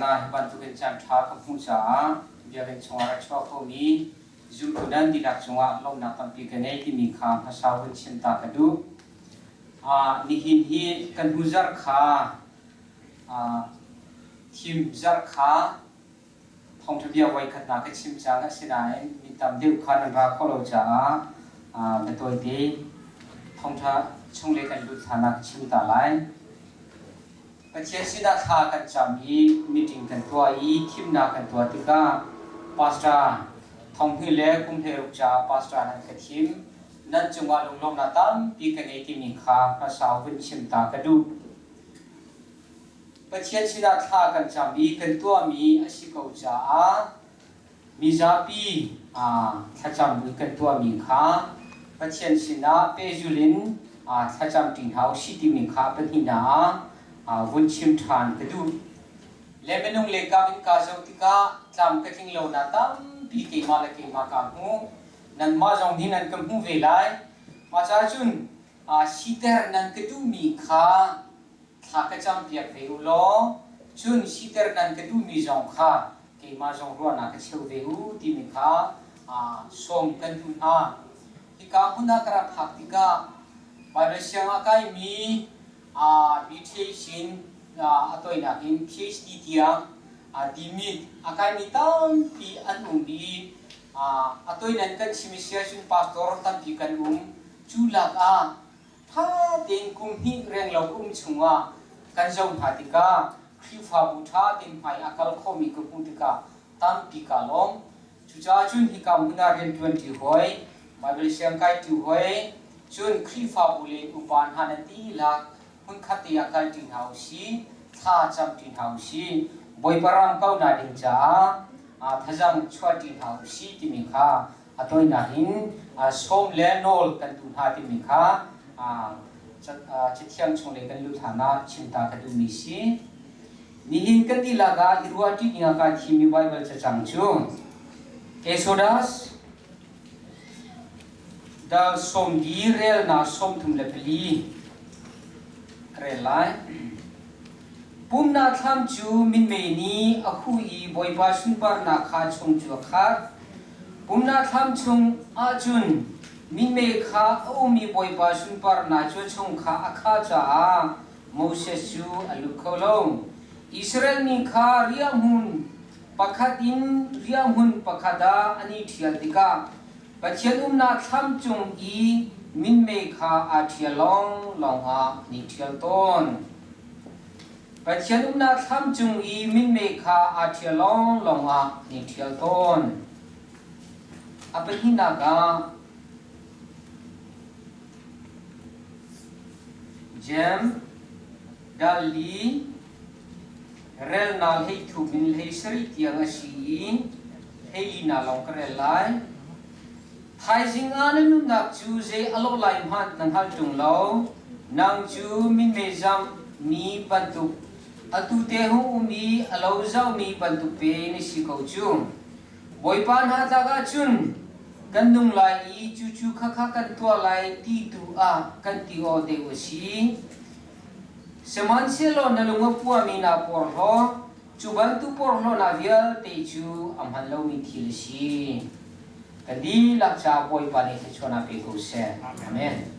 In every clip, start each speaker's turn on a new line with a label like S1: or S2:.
S1: ah hi bantukin caan ṭha ka hmuh caah biakinn chungah ra chuah khomi zumtu nan dihlak cungah lawmhnak tampi ka ngei timi kha hmasa hun chim ta ka duh. Nihin hi kan hnu zarh kha thim zarh kha Thawngṭha bia voikhatnak ka chim cang, asinain mi tam deuh kha nan ra khawh lo caah biatawite thawngṭha chunglei kan lut hlan ah ka chim ta lai. Pathian sinah thla kan cam i meeting kan tuah i thimnak kan tuah tikah pastor thonghnih le kum 16 caah pastor nan ka thim. Nan cungah lunglawmhnak tampi ka ngei timi kha hmasa vun chim ta ka duh. Pathian sinah thla kan cam i kan tuahmi a si ko caah mizapi thlacam i kan tuahmi kha Pathian sinah pehzulh in thlacam ṭi hna usih timi kha pahnihnak ah vun chim ṭhan ka duh. Le minung le kam in kaa zoh tikah tlam ka tling lonak tampi keimah le keimah kaa hmu. Nanmah zong nih nan ka hmuh ve lai. Mah caah cun siter nan ka duhmi kha thla ka campiak ve u law cun siter nan ka duhmi zong kha keimah zong ruahnak ka cheu ve u timi kha sawm kan duh hna. Hika hmun ah ka rak phak tikah Baibal siang ah kaimi BTH in a toinak in PhD tiang timi a kaimi tampi an um i a toinan kan chim i siahcun pastor tampi kan um. Cu lak ah Ṭha tein kum hnih renglo ka um chungah kan zoh hna tikah Khrihfabu ṭha tein hmai a kal khomi ka hmuh tikah tampi kaa lawm. Cucaah cun hika hmun ah rianṭuanṭi hawi, Baibal siang kaiṭi hawi, cun Khrihfabu le upa hna nan dihlak hmunkhat te ah kalṭi hna u sih, thla camṭi hna u sih, Bawipa ram kaunak ding caah thazaang chuahṭi hna u sih timi kha a tawinak in sawm le nawl kan duh hna timi kha Cathiang chung lei kan lut hlan ah chim ta ka duhmi si. Nihin kan dihlak ah i ruahṭi ding ah kaa thimmi Baibal cacang cu Exodus dal sawmli relnak 34 rel lai. Pumnak thlam cu minmei nih a huh i Bawipa sunparnak kha chung cu a khat. Pumnak thlam chung ahcun minmei kha a um i Bawipa sunparnak cu chung kha a khah caah Moses cu a lut kho lo. Israel mi kha riahhmun pakhat in riahhmun pakhat ah an i ṭhial tikah Pathian umnak thlam cung i minmei kha aa ṭhial lawnglawng ah an i ṭhial tawn. Pathian umnak thlam cung i minmei kha aa ṭhial lawnglawng ah an i ṭhial tawn. A pahnihnak ah Jeim, Dali, relnak 13 in 17 tiang a si i 14 lawng ka rel lai. Thaizing ah na nunnak cu zei a lawh lai hmanh na hngal ṭung lo. Nang cu minmei zamh mi bantuk, atu te hung um i a lo zohmi bantuk pe na si ko cu. Bawipa hna tlak ahcun kan nung lai i cucu khakha kan tuah lai ti tu ah kan ti aw deuh a si. Sihmanhsehlaw na lung a puami naa porhlaw, cu bantuk porhlawnak vialte cu a hman lomi thil a si. Kan dihlak caah Bawipa nih thluachuahnak pe ko seh. Amen.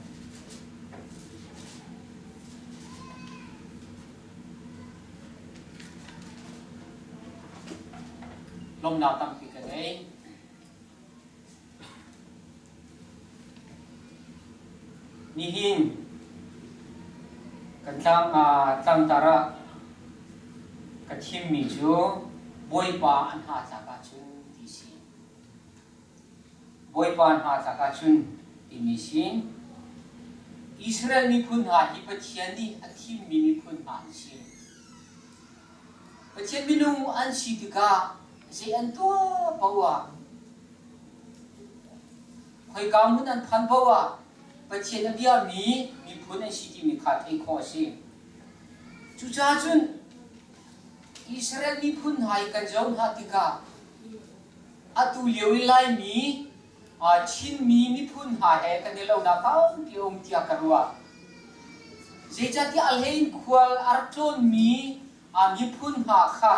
S1: Lawmnak tampi ka ngei. Nihin kan tlang tlangtar ah ka thimmi cu Bawipa an hna tlak ahcun ti si. Bawipa hna tlak ahcun timi si. Israel miphun hna hi Pathian nih a thimmi miphun hna an si. Pathian minung an si tikah zei an tuah paoh ah Khoika hmun an phan paoh ah Pathian a biami miphun an si timi kha theih khawh a si. Cucaah cun Israel miphun hna hi kan zoh hna tikah atu lio i Laimi, Chinmi miphun hna he kan i lonak tampi a um tiah ka ruah. Zeicahtiah a hlei in khual a rak tlawnmi miphun hna kha.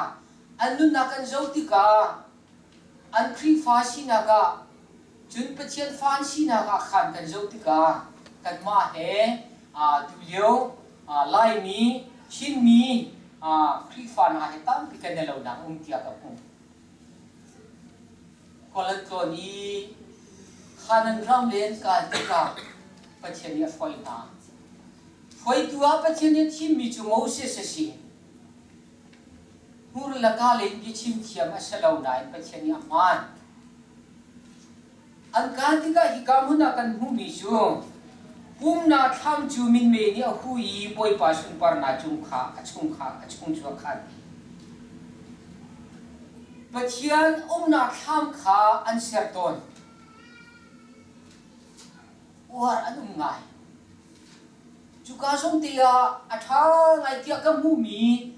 S1: An nunnak kan zoh tikah an Khrihfa sinak ah cun Pathian fa an sinak ah khan kan zoh tikah kanmah he tulio Laimi, Chinmi Khrihfa hna he tampi kan i lonak um tiah ka hmuh. Khual an tlawn i Khanan ram le an kal tikah Pathian nih a hruai hna. Hruaitu ah Pathian nih a thimmi cu Moses a si. Hmur le ka lei in biachim thiam a si lo nain Pathian nih a hmaan. An kaan tikah hika hmun ah kan hmuhmi cu pumnak thlam cu minmei nih a hu i Bawipa sunparnak cung kha a chung kha a chung cu a khat. Pathian umnak thlam kha an ser tawn. Uar an um ngai. Cuka zong te ah a ṭha ngai tiah ka hmuhmi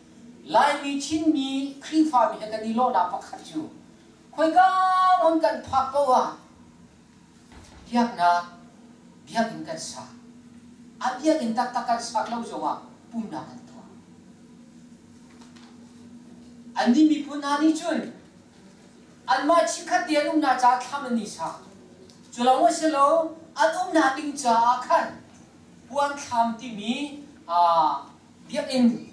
S1: Laimi Chinmi Khrihfami he kan i lawhnak pakhat cu khoika hmun kan phak paoh ah biaknak biakinn kan sak. A biakinn taktak kan sak lo zongah pumnak kan tuah. Annih miphun hna nih cun anmah chikkhat te an umnak caah thlam an i sak. Cu lawng a si lo, an umnak ding caah khan puan thlam timi biakinn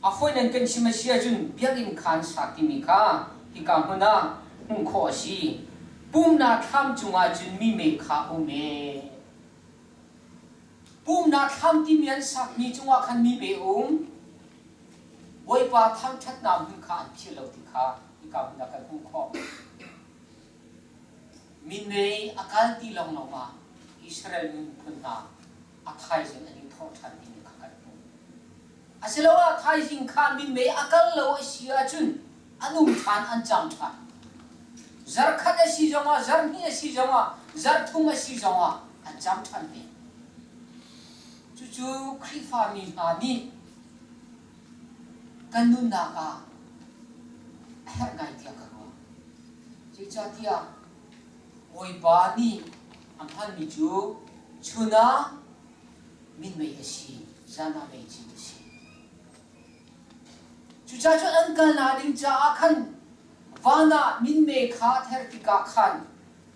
S1: a fawi nan kan chim a si ahcun biakinn khaan sak timi kha hika hmun ah hmuh khawh a si. Pumnak thlam cungah cun mi mei kha um ee. Pumnak thlam timi an sakmi cungah khan mi pe um. Bawipa thangṭhatnak hmun kha an philh lo ti kha hika hmun ah kan hmuh khawh. Minmei a kal ti lawnglawng ah Israel miphun hna a thaizing an i thawh ṭhan timi kha kan hmuh. Asiloah thaizing kha minmei a kal lo a si ahcun an um ṭhan, an cang ṭhan. Zarkhat a si zongah, zarhnih a si zongah, zarhthum a si zongah an cang ṭhan te. Cucu Khrihfami hna nih kan nunnak ah a herh ngai tiah ka ruah. Zeicahtiah Bawipa nih a hmanmi cu chun ah minmei a si, zan ah meici a si. Cucaah cun an kalnak ding caah khan van ah minmei kha ther tikah khan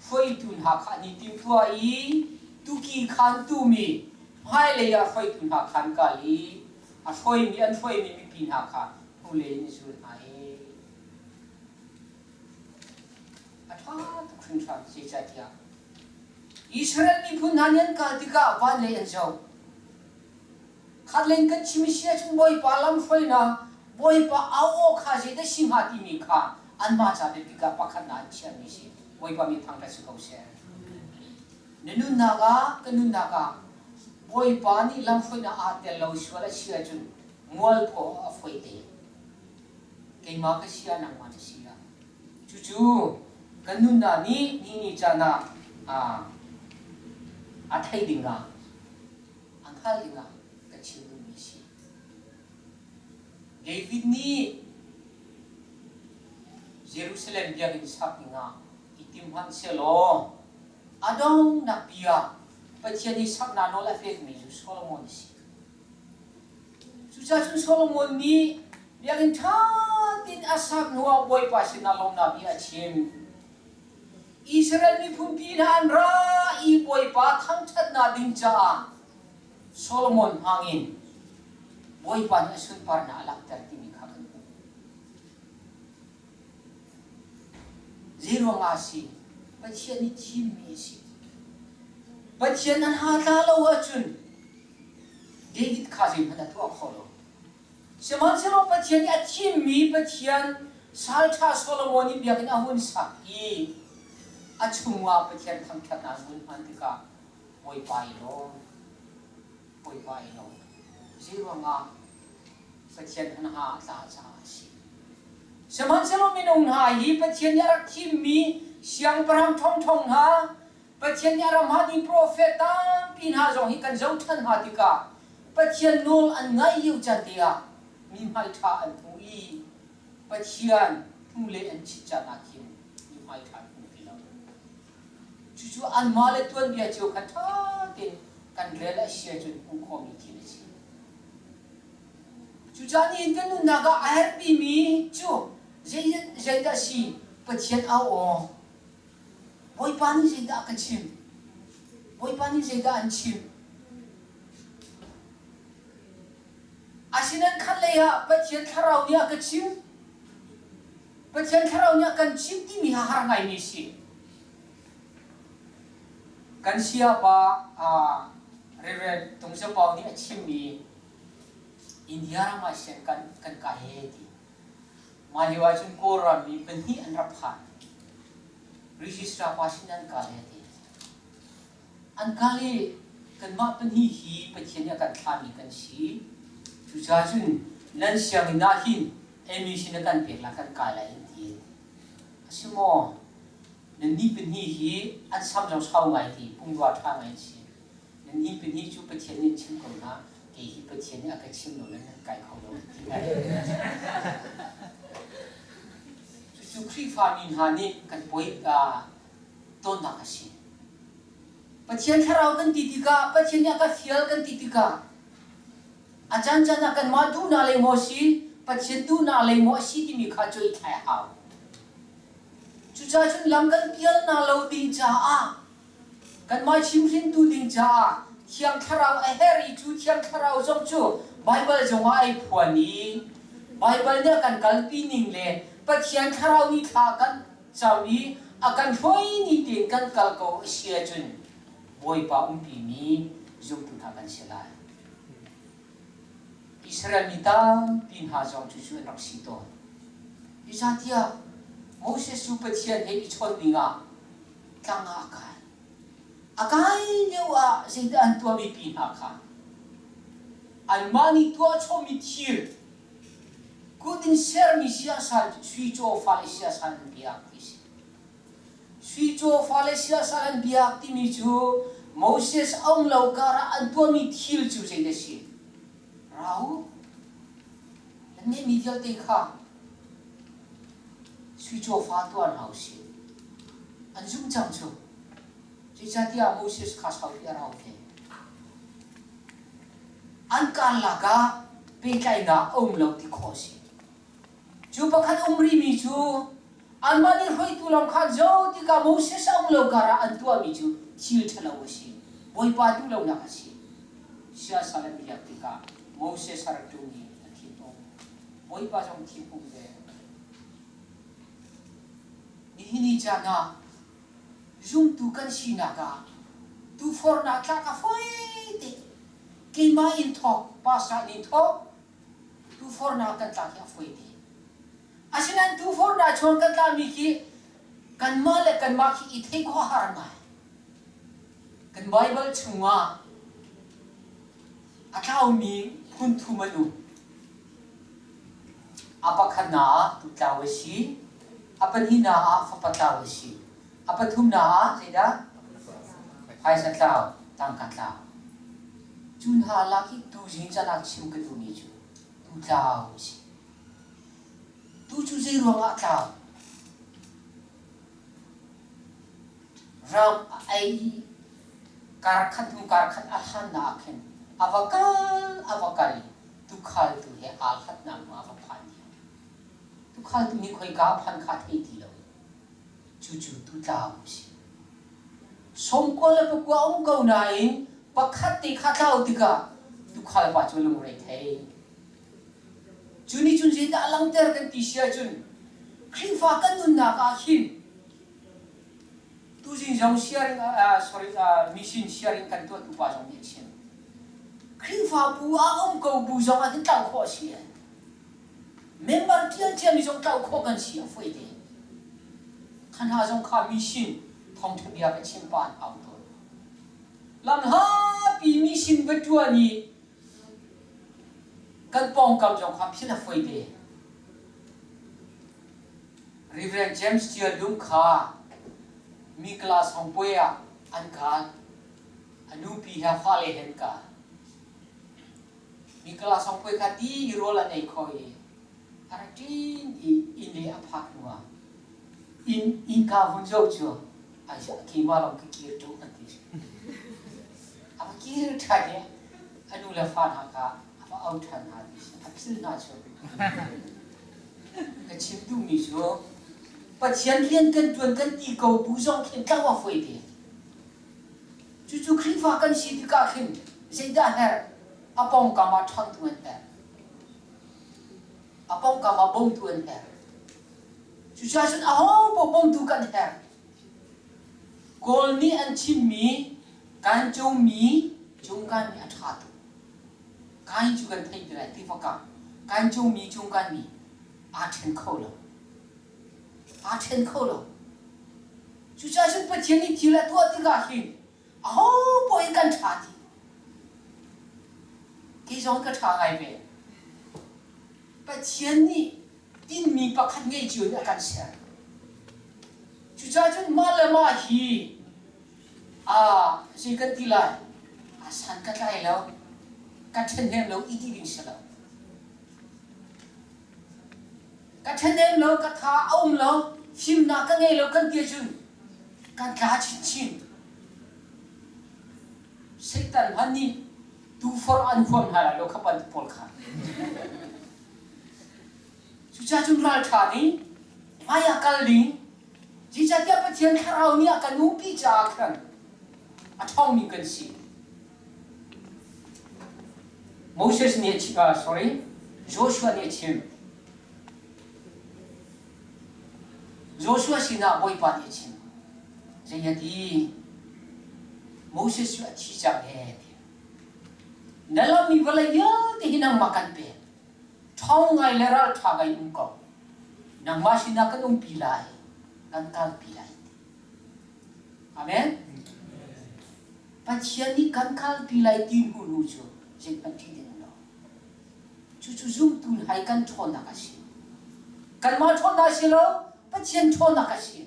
S1: hruaitu hna kha an i timhtuah i tuki khan tumi hmailei ah hruaitu hna kha an kal i a hruaimi an hruaimi mipi hna kha hnulei in a zul hna i a ṭha tuk hringhran zeicahtiah Israel miphun hna nih an kal tikah van lei an zoh. Khat lei kan chim si ahcun Bawipa lamhruainak, Bawipa au aw kha zeidah si hnga timi kha anmah ca biapik ah pakhatnak an chiahmi si. Bawipa mi thangṭhat si ko seh. Na nunnak ah, ka nunnak ah Bawipa nih lamhruainak aa tel lo sual a si ahcun mualpho a fawi te. Keimah ka si ah nangmah na si ah. Cucu kan nunnak nih ni ni caan ah a thei ding ah a hngal ding ah ka chim duhmi a si. David nih Jerusalem biakinn sak dingah i tim hmanh sehlaw a donghnak bia Pathian nih saknak nawl a pekmi cu Solomon a si. Cucaah cun Solomon nih biakinn ṭha tein a sak hnuah Bawipa sinah lawmhnak bia a chim. Israel miphunpi hna an ra i Bawipa thangṭhatnak ding caah Solomon hmangin Bawipa nih a sunparnak a langhter timi kha kan hmuh. Zeiruang ah a si? Pathian nih thimmi a si. Pathian an ha tla lo ahcun David kha zeihmanh a tuah kho lo. Sihmanhsehlaw Pathian nih a thimmi Pathian salṭha Solomon nih biakinn a hun sak i a chungah Pathian thangṭhatnak an hun hman tikah Bawipa i lawm, Bawipa i lawm. Zeiruangah Pathian hna a tla caah a si. Sihmanhsehlaw minung hna hi Pathian nih a rak thimmi siangpahrang ṭhawngṭhawng hna, Pathian nih a ram hani profet tampi hna zong hi kan zoh ṭhan hna tikah Pathian nawl an ngaih lio caan te ah mi hmai ṭha an hmu i Pathian hnulei an chit caan ah khin mi hmai ṭha an hmu ti lo. Cucu anmah le tuanbia cio kha ṭha tein kan rel a si ahcun hmuh khawhmi thil a si. Cucaah nihin kan nunnak ah a herhpimi cu Zeidah si? Pathian au aw. Bawipa nih zeidah a ka chimh? Bawipa nih zeidah an chimh? Asinain khatlei ah Pathian Thlarau nih a ka chimh. Pathian Thlarau nih a kan chimh timi ha har ngaimi a si. Kan sayapa Reverend Tung Za Pau nih a chimmi India ram ah sian kan kan kai he ti. Mah lio ahcun Kawlram mi pahnih an rak phan. Registrar pa sin an kal he ti. An kal i kanmah pahnih hi Pathian nih a kan thlahmi kan si. Cucaah cun nan sianginn ah hin admission a kan pek la kan kai lai an ti. A si maw? Nannih pahnih hi an sam zong sau ngai ti, pumrua ṭha ngai an si. Nannih pahnih cu Pathian nih an chim ko hna, kei hi Pathian nih a ka chim lo nan kai kho lo ti lai. Cucu Khrihfami hna nih kan poi tawnnak a si. Pathian thlarau kan ti tikah, Pathian nih a ka fial kan ti tikah, a caancaan ah kanmah duhnak lei maw si, Pathian duhnak lei maw a si timi kha cu i thlai a hau. Cucaah cun lam kan pialnak lo ding caah kanmah chimhrintu ding caah Thiang Thlarau a herh i cu Thiang Thlarau zong cu Baibal zongah ai phuan i Baibal nih a kan kalpi ning le Pathian Thlarau nih thla kan cam i a kan hruai ni tein kan kal ko a si ahcun Bawipa umpimi zumtu hna kan si lai. Israel mi tampi hna zong cucu an rak si tawn. Zeicahtiah Moses cu Pathian he i chawnh dingah tlang ah a kai. A kai lio ah zeidah an tuahmi pi hna kha anmah nih tuah chommi thil kut in sermi siasal sui cawfa le siasal an biak ti si. Sui cawfa le siasal an biak timi cu Moses a um lo karah an tuahmi thil cu zeidah a si? Rau nan ngeihmi vialte kha sui cawfa tuah hna u sih. An zumh cang cu. Zeicahtiah Moses kha saupi a rau ve. An karlak ah pehtlaihnak a um lo ti khawh a si. Cu pakhat um rihmi cu anmah nih hruaitu lam kha an zoh tikah Moses a um lo karah an tuahmi cu thil ṭhalo a si. Bawipa duh lonak a si. Siasal an biak tikah Moses a rak ṭung i a thinhung. Bawipa zong thinhung ve. Nihin ni caan ah zumtu kan sinak ah tufornak tlak a fawi te. Keimah in thawk, pastor nih thawk, tufornak kan tlak hi a fawi te. Asinain tufornak chuan kan tlami khi kanmah le kanmah khi i theih khawh har ngai. Kan Baibal chungah a tlaumi phun thum an um. A pakhatnak ah tutlau a si, a pahnihnak ah fapa tlau a si, a pathumnak ah zeidah? Phaisa tlau, tangka tlau. Cu hna lak i tuzing caan ah chim ka duhmi cu tutlau a si. Tu cu zei ruangah a tlau? Ram a ei i karkhat hnu karkhat a hlannak ah khin a va kal a va kal i tukhaltu he aa hlatnak hnu a va phan diam. Tukhaltu nih khoika a phan kha a thei ti lo. Cucu tutlau a si. Sawmkua le pakua a um ko nain pakhat te kha tlau tikah tukhal pa cu lungre thei. Cu nih cun zeidah a langhter kan ti si ahcun Khrihfa kan nunnak ah hin tuzing zong sharing sorry mission sharing kan tuahtu pa zong nih a chim. Khrihfabu ah um ko bu zong ah hin tlau khawh a si. Member ṭial ciami zong tlau khawh kan si a fawi te. Kha hna zong kha mission thawngṭha bia ka chim pa an hau tawn. Lamhlapi mission va ṭuan i kan pawngkam zong kha philh a fawi te. Reverend James Tial Lung kha mi class hong puai ah an kal. A nupi he fale he an kal. Mi class hong puai kha ti i rawl an ei kho i a rak ṭin i inn lei a phak hnu ah inn innka vun zoh cu ai keimah lawng ka kir ṭung an ti. A va kir ṭhan i a nu le fa hna kha a va auh ṭhan hna ti si. A philh hna cu. Ka chim duhmi cu Pathian rian kan ṭuan kan ti ko bu zong khin tlau a fawi te. Cucu Khrihfa kan si tikah khin zeidah herh? A pawngkam ah ṭhangtu an herh. A pawngkam ah bawmtu an herh. Cucaah cun aho paoh bawmtu kan herh. Kawl nih an chimmi kan cungmi cungkanmi a ṭha tuk. Kain cu kan theih ti lai tiva kam. Kan cungmi cungkanmi aa ṭhen kho lo. Aa ṭhen kho lo. Cucaah cun Pathian nih thil a tuah tikah hin aho paoh in kan ṭha dih. Kei zong ka ṭha ngai ve. Pathian nih tinhmi pakhat ngei cio in a kan ser. Cucaah cun mah le mah hi aa zei kan ti lai a san ka tlai lo ka ṭhahnem lo i ti ding si lo. Ka ṭhahnem lo ka tha a um lo fimnak ka ngei lo kan ti ahcun kan tla chinchin. Satan hmanh nih tufor an huam hna lai lo kha bantuk pawl kha. Cucaah cun ralṭha ding, hmai ah kal ding, zeicahtiah Pathian Thlarau nih a kan umpi caah khan a ṭhawngmi kan si. Moses nih a chim, uh, sorry, Joshua nih a chim. Joshua sinah Bawipa nih a chim. Zei a ti? Moses cu a thi cang ee ti. Na lammi vawlei vialte hi nangmah kan pek. Ṭhawng ngai le ralṭha ngai um ko. Nangmah sinah kan umpi lai, kan kalpi lai. Amen. Pathian nih kan kalpi lai ti hnu hnu cu zeihmanh ṭih ding lo. Cucu zumtu hai kan ṭhawnnak a si. Kanmah ṭhawnnak a si lo, Pathian ṭhawnnak a si.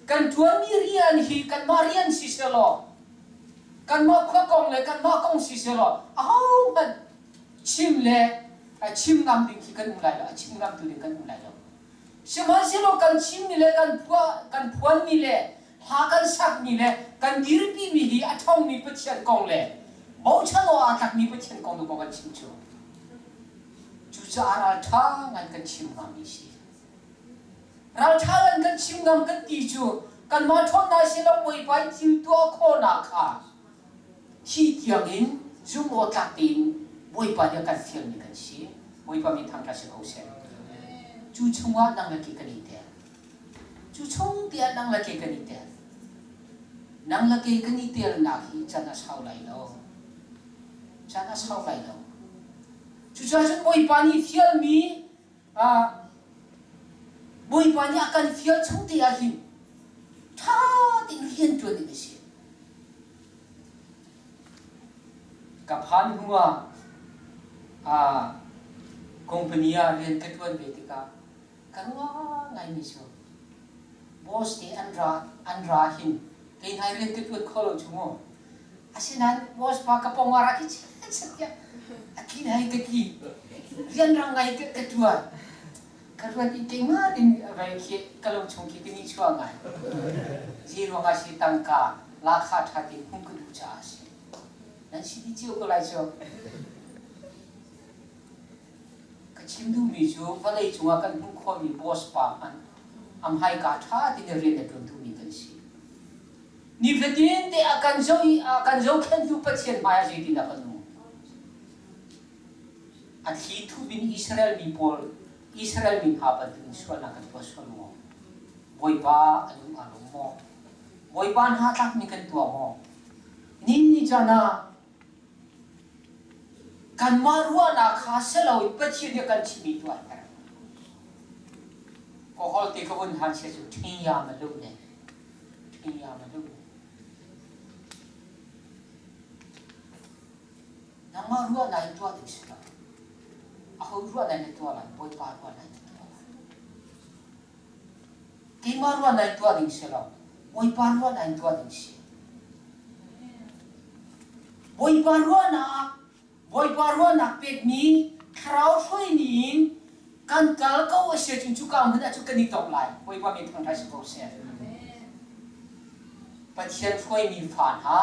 S1: Kan ṭuanmi rian hi kanmah rian si selaw, kanmah khua kong le kanmah kong si selaw, ahohmanh chim le chim ngam ding khi kan um lai lo, a chim ngamtu ding kan um lai lo. Sihmanhsehlaw kan chimmi le kan phuah, kan phuanmi le hla kan sakmi le kan dirpimi hi a ṭhawngmi Pathian kong le bochan awk aa tlakmi Pathian kong tu kan chim cu. Cucaah ralṭha ngai kan chim hngami si. Ralṭha in kan chim ngam kan ti cu kanmah ṭhawnnak si lo Bawipa i thil tuah khawhnak kha thi tiangin zumh awk tlak tein Bawipa nih a kan fialmi kan si. Bawipa min thangṭhat si ko seh. Cu chungah nang le kei kan i tel. Cu chung tiah nang le kei kan i tel. Nang le kei kan i telnak hi can a sau lai lo. Can a sau lai lo. Cucaah cun Bawipa nih fialmi Bawipa nih a kan fial chung te ah hin ṭha tein rian ṭuan ding a si. Ka phan hnu ah company ah rian ka ṭuan ve tikah ka ruah ngaimi cu boss te an ra an ra hin kei hna rian ka ṭuan kho lo cu mu. Asinain boss pa ka pong ah ra khi chiat tiah a tli hai ka tli rianrang ngai ka ka ṭuan ka ruat i keimah ding vai khi ka lo chung khi ka ni chuah ngai zei ruangah si tangka lakha ṭha tein hmuh ka duh caah a si nan si dih cio ko lai cu ka chim duhmi cu vawlei cungah kan hmuh khawhmi boss pa hmanh a hmaika ṭha tein rian a ṭuan duhmi kan si Nifatin te a kan zoh i a kan zohkhenhtu Pathian hmai ah zeitindah kan um? A thli thup in Israel mi pawl Israel mi hna bantukin sualnak kan tuah sual maw? Bawipa a lung aa lawm maw? Bawipa hna tlakmi kan tuah maw? Ni ni caan ah kanmah ruahnak kha si loin Pathian nih a kan chimhmi tuah a herh. Ka holh te ka vun han sia cu ṭhiya ma lu ne. Nangmah ruahnak in tuah ding si lo. Aho ruahnak in na tuah lai? Bawipa ruahnak in na tuah lai. Keimah ruahnak in tuah ding si lo. Bawipa ruahnak in tuah ding si. Bawipa ruahnak Bawipa ruahnak pekmi thlarau hruaimi in kan kal ko a si ahcun cuka hmun ah cun kan i tong lai. Bawipa min thangṭhat si ko seh. Pathian hruaimi fa hna,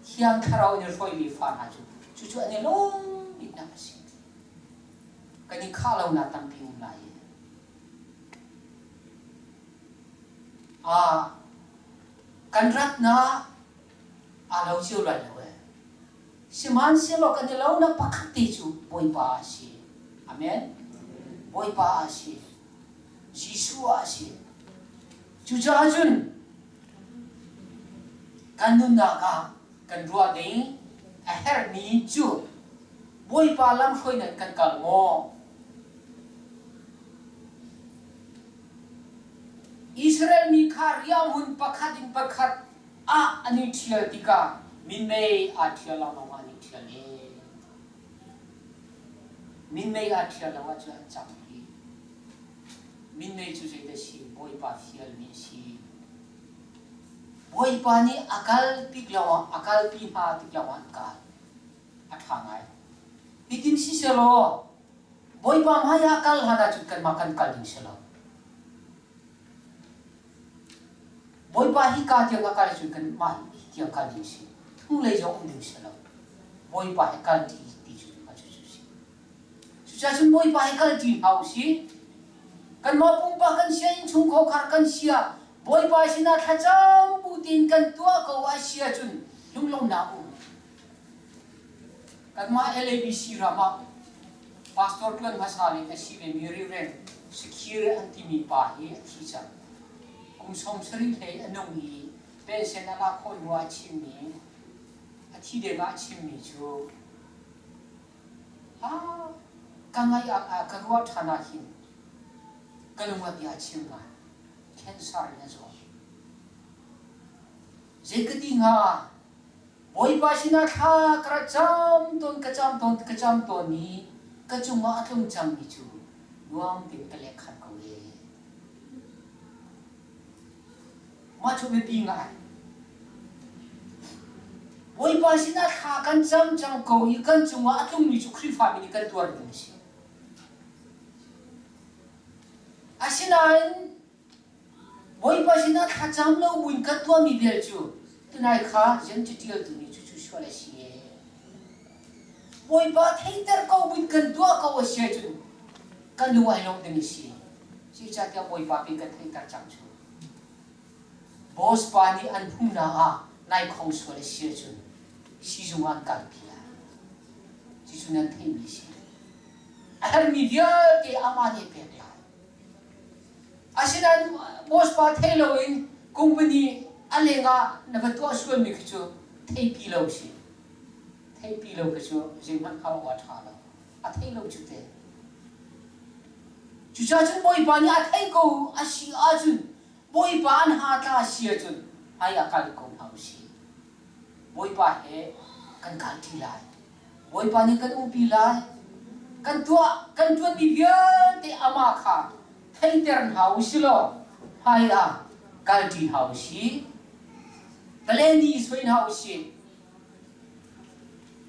S1: Thiang Thlarau nih hruaimi fa hna cu cucu an i lawm biknak a si. Kan i khah lonak tampi um lai. Ah, kan ratnak aa lo cio lai lo ee. Sihmanhsehlaw kan i lonak pakhat te cu Bawipa a si. Amen. Bawipa a si. Jesuh a si. Cucaah cun kan nunnak ah kan ruah ding a herhmi cu Bawipa lamhruainak kan kal maw? Israel mi kha riahhmun pakhat in pakhat ah an i ṭhial tikah minmei aa ṭhial lawnglawng ah an i ṭhial ee. Minmei aa ṭhial lo ahcun an cang rih. Minmei cu zeidah a si? Bawipa fialmi a si. Bawipa nih a kal tik lawngah a kalpi hna tik lawngah an kal. A ṭha ngai. Hitin sisehlaw Bawipa hmai ah kal hlan ahcun kanmah kan kal ding si lo. Bawipa hika tiang a kal ahcun kanmah hi tiang kal ding si. Hnulei zong um ding si lo. Bawipa he kal ti ti cu a cu cu si. Cucaah cun Bawipa he kal ṭi hna usih. Kanmah pumpak kan sia, innchungkhar kan sia, Bawipa sinah thlacam bu tein kan tuah ko a si ahcun lunglawmhnak um. Kanmah LABC ram ah pastor ṭuan hmasa le a si vemi Reverend Sikir an timi pa hi a thi cang. Kum 70 hlei a nung i pension a lak khawh hnu ah a chimmi, a thi deng ah a chimmi cu Ka ngaih ah ka ruah ṭhan ah hin ka lung a bia chim ngai. Cancer in a zaw. Zei ka ti hnga? Bawipa sinah thla ka rak cam tawn, ka cam tawn, ka cam tawn i ka cungah a tlung cangmi cu nuam tein ka lek khan ko ee. Mah cu biapi ngai. Bawipa sinah thla kan cam cang ko i kan cungah a tlungmi cu Khrihfami nih kan tuar ding a si. Asinain Bawipa sinah thla cam lo buin kan tuahmi vial cu tunai kha rian catialtu nih cucu sual a si ee. Bawipa theiter ko buin kan tuah ko a si ahcun kan lung ai lawmh ding a si. Zeicahtiah Bawipa pei kan theiter cang cu. Boss pa nih an hmuhnak ah nai khong sual a si ahcun siizung ah an kalpi lai. Cucu nan theihmi a si. A herhmi vialte amah nih a pek lai. Asinain boss pa thei loin company a lengah na va tuah sualmi khi cu theipi lo si. Theipi lo khi cu zeihmanh hal awk a ṭha lo. A thei lo cu te. Cucaah cun Bawipa nih a theih ko a si ahcun Bawipa an ha tla a si ahcun hmai ah kal ko hna usih. Bawipa he kan kal ṭi lai. Bawipa nih kan umpi lai. Kan tuah kan ṭuanmi vialte amah kha theiter hna usih law hmai ah kal ṭi hna usih. Pale ni i suai hna usih.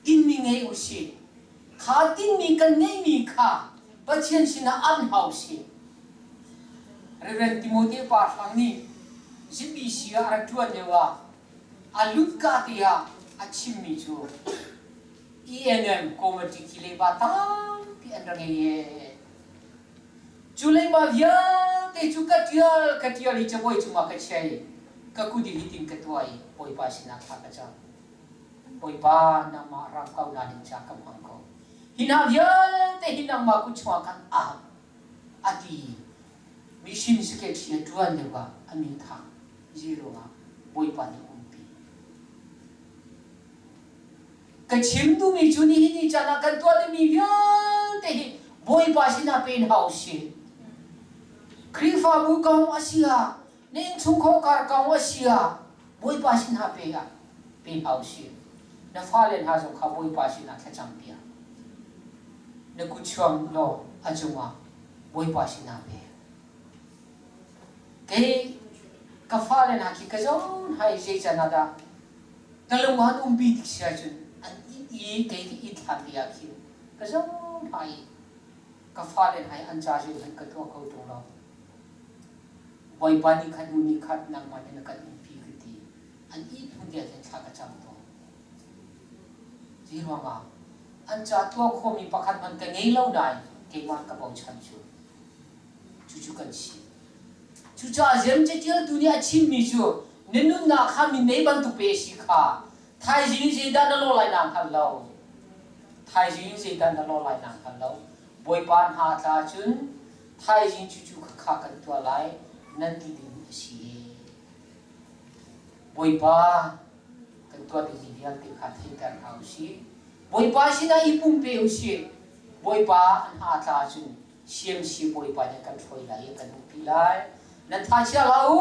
S1: Tinhmi ngei usih. Kha tinhmi kan ngeihmi kha Pathian sinah an hau si. Reverend Timote pa hrang nih ZBC ah a rak ṭuan lio ah a lutka te ah a chimmi cu ENM committee khi leiba tampi an ra ngei ee. Cu leiba vialte cu ka ṭial ka ṭial i cabuai cungah ka chia i ka kut in hitin ka tuah i Bawipa sinah thla ka cam. Bawipa nangmah ram ko na ding ca ka hmang ko. Hi hna vialte hi nangmah kut chungah khan ap a ti. Mission secretary a ṭuan lio ah a min thang zero ah Bawipa nih umpi. Ka chim duhmi cu nihin ni caan ah kan tuah dingmi vialte hi Bawipa sinah pen hau si. Khrihfabu kong a si ah na innchungkhar kong a si ah Bawipa sinah pe ah pe hna usih. Na fale hna zong kha Bawipa sinah thlacam piak. Na kut chuang law a cungah Bawipa sinah pe. Kei ka fale hna khi ka zawn hai zei can ah dah ka lung ah an umpi tik si ahcun an it i kei ka it hlan te ah khin ka zawn hai ka fale hna hi an ca zeihmanh ka tuah kho ṭung lo. Bawipa nih khan hnu nih khat nangmah nih na kan umpi ka ti. An ih hnu te ah khin thla ka cam tawn. Zei ruangah an ca tuah khawhmi pakhat hmanh ka ngei lo nain keimah ka bochan cu. Cucu kan si. Cucaah Jeim caṭialtu nih a chimmi cu na nunnak kha minmei bantuk pe a si kha thaizing in zeidah na lawh lai naa hngal lo. Thaizing in zeidah na lawh lai naa hngal lo. Bawipa hna tla cun thaizing cucu khakha kan tuah lai nan ti ding a si e. Bawipa kan tuah dingmi vialte kha theiter hna u sih. Bawipa sinah i pumpe u sih. Bawipa an hna tla cun CMC Bawipa nih kan hruai lai i kan umpi lai. Nan tha chia hlah u.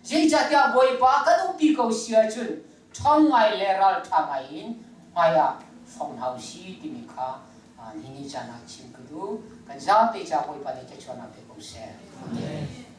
S1: Zeicahtiah Bawipa kan umpi ko si ahcun ṭhawng ngai le ralṭha ngai in hmai ah fong hna u si timi kha nihin ni caan ah chim ka duh. Kan zapi ca Bawipa nih thluachuahnak pe ko seh. Amen.